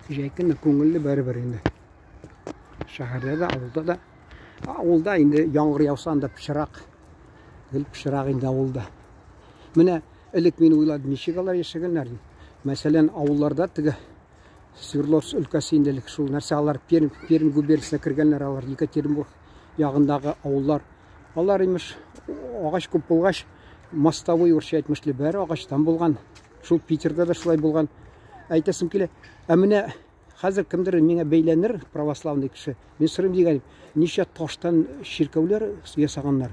Җәй көне күңелле бәрібір инде. Шәһәрдә дә, авылда да. Авылда инде яңгыр яуса анда пычрак. Гел пычрак инде авылда. Менә элек мин уйладым, ничек алар яшәгәннәр дип. Мәсәлән, авылларда теге Свердловск өлкәсе инде элек шул нәрсә алар Пермь, Пермь губерниясенә кергәннәр алар, Екатеринбург ягындагы авыллар. Алар имеш агач күп булгач, мостовой урысча әйтмешли, бәре агачтан булган. Шул Питерда да шулай булган. Әйтәсем килә. Ә менә хәзер кемдер миңа бәйләнер, православный кеше. Мин сорыйм дигән, ничә таштан чиркәүләр ясаганнар.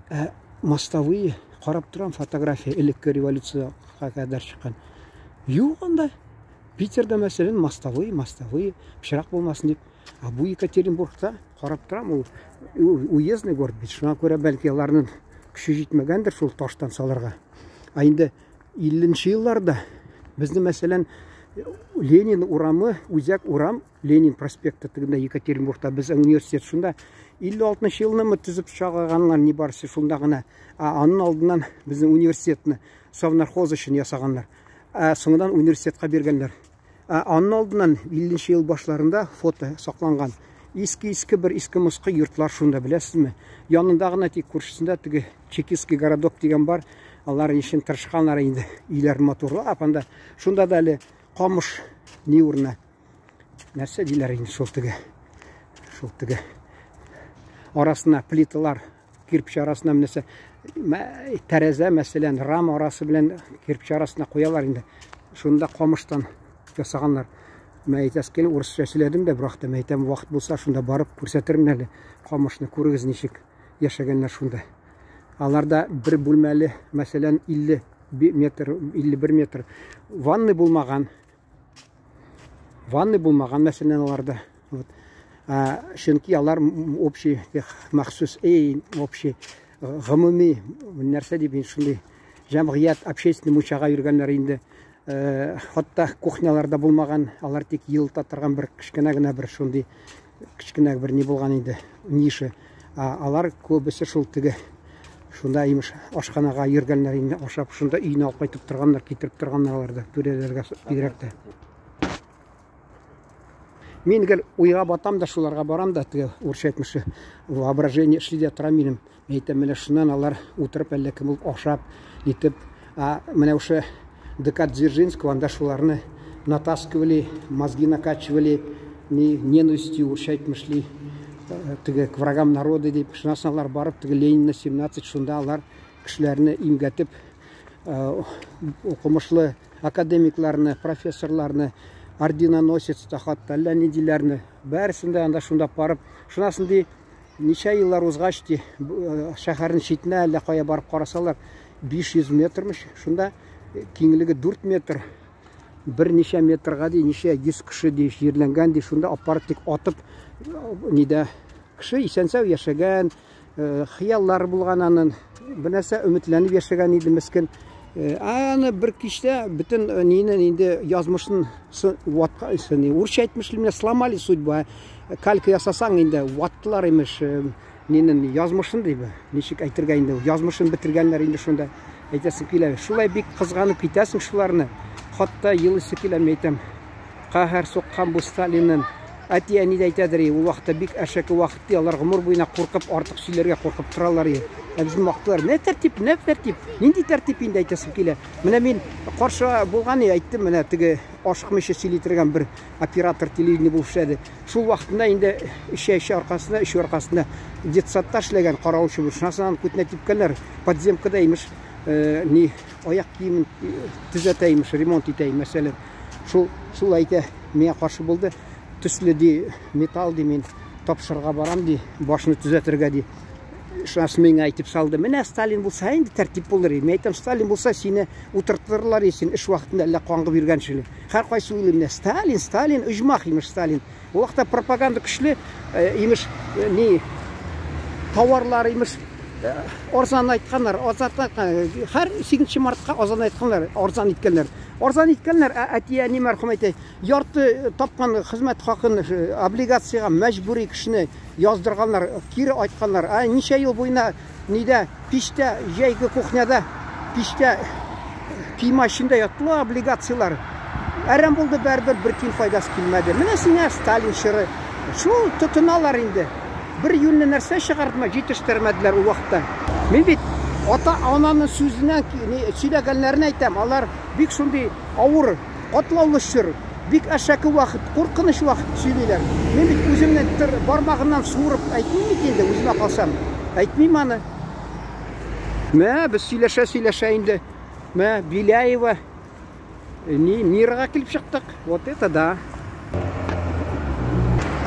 Ә мостовые карап торам фотография элекке революциягә кадәр чыккан. Юк анда. Питерда, мәсәлән, мостовые, мостовые, пычрак булмасын дип. Ә бу Екатеринбургта карап торам, ул уездный город бит. Шуңа күрә бәлки аларның көче җитмәгәндер шул таштан салырга. Ә инде 50 елларда безне, мәсәлән, Ленин урамы, үзәк урам, Ленин проспекты тегендә Екатеринбургта безнең университет шунда 56 елнымы төзеп чыгарганнар, ни барысы шунда гына. Ә аның алдыннан безнең университетны совнархоз өчен ясаганнар. Ә соңыннан университетка биргәннәр. Ә аның алдыннан 50 ел башларында фото сакланган. Иске-иске бер иске-москы йортлар шунда, беләсезме? Янында гына тик күршесендә теге Чекистский городок дигән бар. Алар өчен тырышканнар инде. Өйләрен матурлап, анда шунда да әле камыш ни урыны. Нәрсә диләр инде шул теге. Шул теге. Арасына плиталар, кирпич арасына нәрсә тәрәзә, мәсәлән, рама арасы белән кирпич арасына куялар инде. Шунда камыштан ясаганнар. Мә әйтәс килә, урысча сөйләдем дә, бірақ та әйтәм, вакыт булса, шунда барып күрсәтермен әле. Камышны күрегез ничек яшәгәннәр шунда. Аларда бер бүлмәле, мәсәлән, 50 метр, 51 метр ванны булмаган. Ванны булмаган, мәсәлән, аларда. Вот. Чөнки алар общий махсус, эй, общий гомуми нәрсә дип инде шундый җәмгыять, общественный мунчага йөргәннәр инде. Хатта кухняларда булмаган, алар тик елыта торган бер кечкенә генә бер шундый кечкенә бер ни булган инде, ниша. Алар күбесе шул теге шунда имеш ашханага йөргәннәр инде, ашап шунда өенә алып кайтып торганнар, китереп торганнар аларда, түрәләргә бигрәк тә. Мин гел уйга батам да, шуларга барам да, теге урысча әйтмешли, воображение эшли дә тора минем. Мин әйтәм, менә шуннан алар утырып әллә кем булып ашап, итеп, а менә уже ДК Дзержинского, анда шуларны натаскивали, мозги накачивали, ни ненавистью, урысча әйтмешли, теге к врагам народа дип, шуннан соң алар барып, теге Ленина 17, шунда алар кешеләрне имгәтеп, укымышлы академикларны, профессорларны, орденоносец та хатта әллә ниндиләрне, бәресен дә анда шунда барып, шуннан соң ди, ничә еллар узгач ди, шәһәрнең читенә әллә кая барып карасалар, 500 метрмыш, шунда киңлеге 4 метр, берничә метрга ди, ничә йөз кеше ди, җирләнгән ди, шунда апарып тик атып, нидә кеше исән-сау яшәгән, хыяллары булган анын, бер нәрсә өметләнеп яшәгән иде мескен. Аны бер кичтә бөтен нине инде язмышын ватка, урысча әйтмешли, менә сломали судьбу, калька ясасаң инде ваттылар имеш, нинен язмышын дип, ничек әйтергә инде, язмышын бетергәннәр инде шунда. Әйтәсең килә. Шулай бик кызганып китәсең шуларны. Хатта елыйсы килә, мин әйтәм. Каһәр суккан бу Сталиннын. Әти-әни дә әйтәдер, ул вакытта бик әшәке вакыт ди, алар гомер буена куркып, артык сөйләргә куркып торалар. Ә безнең вакытлар не тәртип, не тәртип, нинди тәртип инде әйтәсем килә. Менә мин каршы булган, әйттем, менә теге ашыкмыйча сөйли торган бер оператор телевидение булып эшләде. Шул вакытында инде эчә-эчә аркасында, эчү аркасында детсадта эшләгән каравылчы булып, шуннан соң аны күтенә типкәннәр, подземкада имеш, ни аяк киемен төзәтә имеш, ремонт итә, мәсәлән. Шул әйтә, миңа каршы булды. Төсле ди, металл ди, мин тапшырырга барам ди, башны төзәтергә ди. Шуннан соң миңа әйтеп салды. Менә Сталин булса инде тәртип булыр. Мин әйтәм, Сталин булса сине утыртырлар, син эш вакытында әллә каңгып йөргән шикелле. Һәр кайсы уйлый, менә Сталин, Сталин, оҗмах имеш Сталин. Ул вакытта пропаганда көчле, имеш, ни товарлар имеш, арзан айтканнар, арзан айтканнар. Һәр 8 мартка арзан айтканнар, арзан иткәннәр. Арзан иткәннәр, әти-әни мәрхүм әйтә, ярты тапкан хезмәт хакын облигациягә мәҗбүри кешене яздырганнар, кире айтканнар. Ә ничә ел буена нидә, пичтә, җәйге кухняда, пичтә кийма эчендә яттылар облигацияләр. Әрәм булды бәрбер, бер тиен файдасы килмәде. Менә сиңа Сталин чоры. Шул тотыналар инде. Бер юньле нәрсә чыгардымы, җитештермәделәр ул вакытта. Мин бит ата-ананың сүзеннән сөйләгәннәрен әйтәм. Алар бик шундый авыр, катлаулы чор, бик әшәке вакыт, куркыныч вакыт сөйлиләр. Мин бит үземне тыр, бармагымнан суырып әйтмим бит инде, үземә калсам. Әйтмим аны. Мә, без сөйләшә-сөйләшә инде. Мә, Беляева Ни, Мирага килеп чыктык. Вот это да.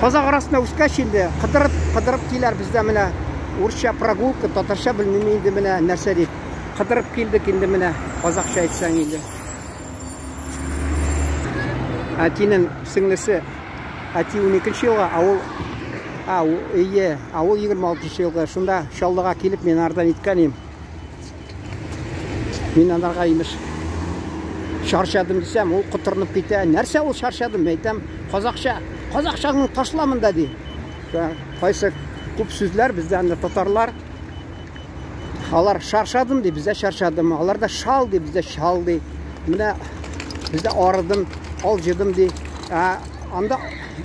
Казак арасында үскәч инде кыдырып, кыдырып киләр бездә менә урысча прогулка, татарча белмим инде менә нәрсә дип. Кыдырып килдек инде менә казакча әйтсәң инде. Әтинең сеңлесе, әти 12 елга, ә ул а, ие, ә ул 26 елга. Шунда Чаллыга килеп мин ардан иткән идем. Мин анарга имеш шаршадым дисәм, ул котырынып китә. Нәрсә ул шаршадым? Әйтәм, казакча. Казакчаңны ташла монда ди. Кайсы күп сүзләр бездә анда татарлар алар шаршадым ди, бездә шаршадым. Алар да шал ди, бездә шал ди. Менә бездә арыдым, алҗыдым ди. Ә анда,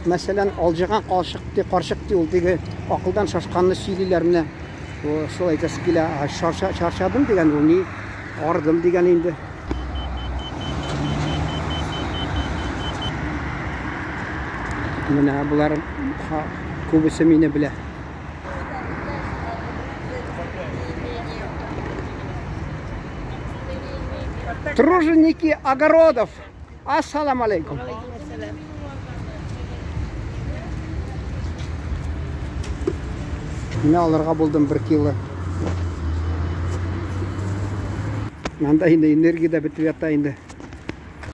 мәсәлән, алҗыган карчык ди, карчык ди, ул теге акылдан шашканны сөйлиләр менә. Шул әйтәсе килә, шаршадым дигән ул ни, ардым дигән инде. Менә болар күбесе мине белә. Труженики огородов. Ассаламу алейкум. Менә алырга булдым бер кило. Анда инде энергия дә бетеп ята инде.